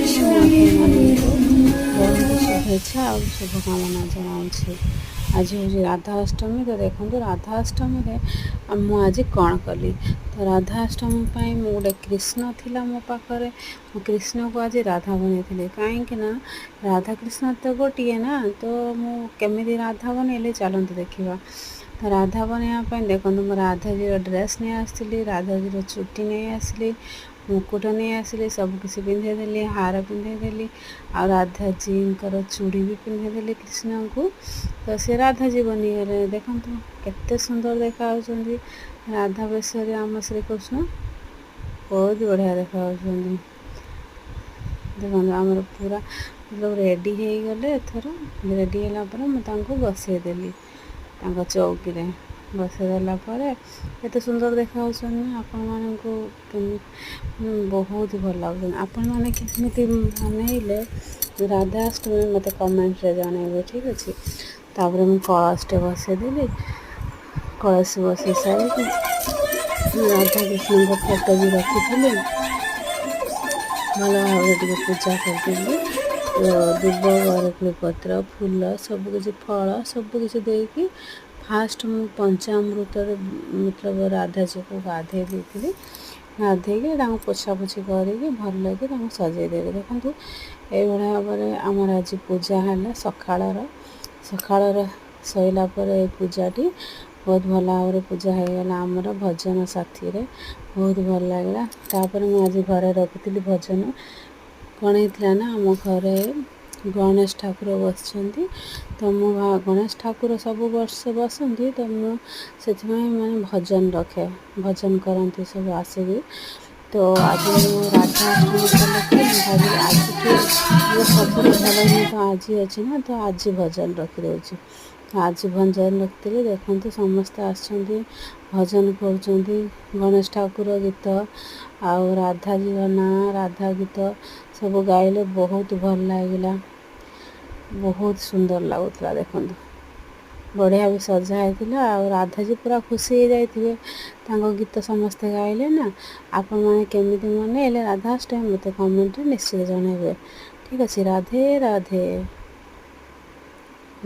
ଉପଲକ୍ଷେ ମୁଁ ଆପଣମାନଙ୍କୁ ବହୁତ ଶୁଭେଚ୍ଛା ଆଉ ଶୁଭକାମନା ଜଣାଉଛି। ଆଜି ହେଉଛି ରାଧାଅଷ୍ଟମୀ। ତ ଦେଖନ୍ତୁ, ରାଧାଅଷ୍ଟମୀରେ ମୁଁ ଆଜି କ'ଣ କଲି। ତ ରାଧାଅଷ୍ଟମୀ ପାଇଁ ମୁଁ ଗୋଟେ କୃଷ୍ଣ ଥିଲା ମୋ ପାଖରେ, ମୁଁ କୃଷ୍ଣକୁ ଆଜି ରାଧା ବନେଇଥିଲି। କାହିଁକି ନା ରାଧାକୃଷ୍ଣ ତ ଗୋଟିଏ ନା। ତ ମୁଁ କେମିତି ରାଧା ବନେଇଲି, ଚାଲନ୍ତୁ ଦେଖିବା। ତ ରାଧା ବନେଇବା ପାଇଁ ଦେଖନ୍ତୁ, ମୁଁ ରାଧାଜୀର ଡ୍ରେସ୍ ନେଇ ଆସିଥିଲି, ରାଧାଜୀର ଚୁଟି ନେଇ ଆସିଲି, ମୁକୁଟ ନେଇ ଆସିଲି, ସବୁକିଛି ପିନ୍ଧେଇ ଦେଲି, ହାର ପିନ୍ଧେଇ ଦେଲି ଆଉ ରାଧାଜୀଙ୍କର ଚୁଡ଼ି ବି ପିନ୍ଧେଇ ଦେଲି କୃଷ୍ଣଙ୍କୁ। ତ ସେ ରାଧାଜୀ ବନିଗଲେ। ଦେଖନ୍ତୁ, କେତେ ସୁନ୍ଦର ଦେଖାଯାଉଛନ୍ତି ରାଧା ବେଶରେ ଆମ ଶ୍ରୀକୃଷ୍ଣ। ବହୁତ ବଢ଼ିଆ ଦେଖାଯାଉଛନ୍ତି। ଦେଖନ୍ତୁ, ଆମର ପୁରା ରେଡ଼ି ହେଇଗଲେ। ଏଥର ରେଡ଼ି ହେଲା ପରେ ମୁଁ ତାଙ୍କୁ ବସେଇଦେଲି ତାଙ୍କ ଚୌକିରେ। ବସେଇ ଦେଲା ପରେ ଏତେ ସୁନ୍ଦର ଦେଖାଯାଉଛନ୍ତି ନା, ଆପଣମାନଙ୍କୁ ବହୁତ ଭଲ ଲାଗୁଛନ୍ତି। ଆପଣମାନେ କେମିତି ମନେଇଲେ ରାଧାଅଷ୍ଟମୀ, ମୋତେ କମେଣ୍ଟରେ ଜଣାଇବେ, ଠିକ୍ ଅଛି? ତାପରେ ମୁଁ କଳସଟେ ବସେଇଦେଲି। କଳସୀ ବସେଇ ସାରିକି ରାଧାକୃଷ୍ଣଙ୍କ ଫଟୋ ବି ରଖିଥିଲି, ଭଲ ଭାବରେ ଟିକେ ପୂଜା କରିଦେଲି। ତ ଦୁବ, ବରକୋଳି ପତ୍ର, ଫୁଲ, ସବୁକିଛି, ଫଳ ସବୁକିଛି ଦେଇକି ଫାଷ୍ଟ ମୁଁ ପଞ୍ଚାମୃତରେ ମତଲବ ରାଧାଜୀକୁ ଗାଧେଇ ଦେଇଥିଲି। ଗାଧେଇକି ତାଙ୍କୁ ପୋଛାପୋଛି କରିକି ଭଲକି ତାଙ୍କୁ ସଜେଇ ଦେଲି। ଦେଖନ୍ତୁ, ଏଇଭଳି ଭାବରେ ଆମର ଆଜି ପୂଜା ହେଲା ସକାଳର। ସକାଳର ସରିଲା ପରେ ଏ ପୂଜାଟି ବହୁତ ଭଲ ଭାବରେ ପୂଜା ହେଇଗଲା ଆମର ଭଜନ ସାଥିରେ। ବହୁତ ଭଲ ଲାଗିଲା। ତାପରେ ମୁଁ ଆଜି ଘରେ ରଖିଥିଲି ଭଜନ। କ'ଣ ହେଇଥିଲା ନା, ଆମ ଘରେ ଗଣେଶ ଠାକୁର ବସିଛନ୍ତି। ତ ମୁଁ ଗଣେଶ ଠାକୁର ସବୁ ବର୍ଷ ବସନ୍ତି, ତ ମୁଁ ସେଥିପାଇଁ ମାନେ ଭଜନ ରଖେ। ଭଜନ କରନ୍ତି ସବୁ ଆସିକି। ତ ଆଜି ମୁଁ ରାଧାଅଷ୍ଟମୀ ଉପଲକ୍ଷେ ମୁଁ ଭାବିଲି, ଆଜିଠୁ ସବୁଠୁ ଭଲ ଦିନ ତ ଆଜି ଅଛି ନା, ତ ଆଜି ଭଜନ ରଖିଦେଉଛି। ତ ଆଜି ଭଜନ ରଖିଥିଲି। ଦେଖନ୍ତୁ, ସମସ୍ତେ ଆସିଛନ୍ତି, ଭଜନ କରୁଛନ୍ତି ଗଣେଶ ଠାକୁର ଗୀତ ଆଉ ରାଧାଜୀର ନାଁ, ରାଧା ଗୀତ ସବୁ ଗାଇଲେ। ବହୁତ ଭଲ ଲାଗିଲା, ବହୁତ ସୁନ୍ଦର ଲାଗୁଥିଲା। ଦେଖନ୍ତୁ, ବଢ଼ିଆ ବି ସଜା ହେଇଥିଲା ଆଉ ରାଧାଜୀ ପୁରା ଖୁସି ହେଇଯାଇଥିବେ, ତାଙ୍କ ଗୀତ ସମସ୍ତେ ଗାଇଲେ ନା। ଆପଣମାନେ କେମିତି ମନେଇଲେ ରାଧାଅଷ୍ଟମୀ, ମୋତେ କମେଣ୍ଟରେ ନିଶ୍ଚିତ ଜଣାଇବେ। ଠିକ୍ ଅଛି, ରାଧେ ରାଧେ।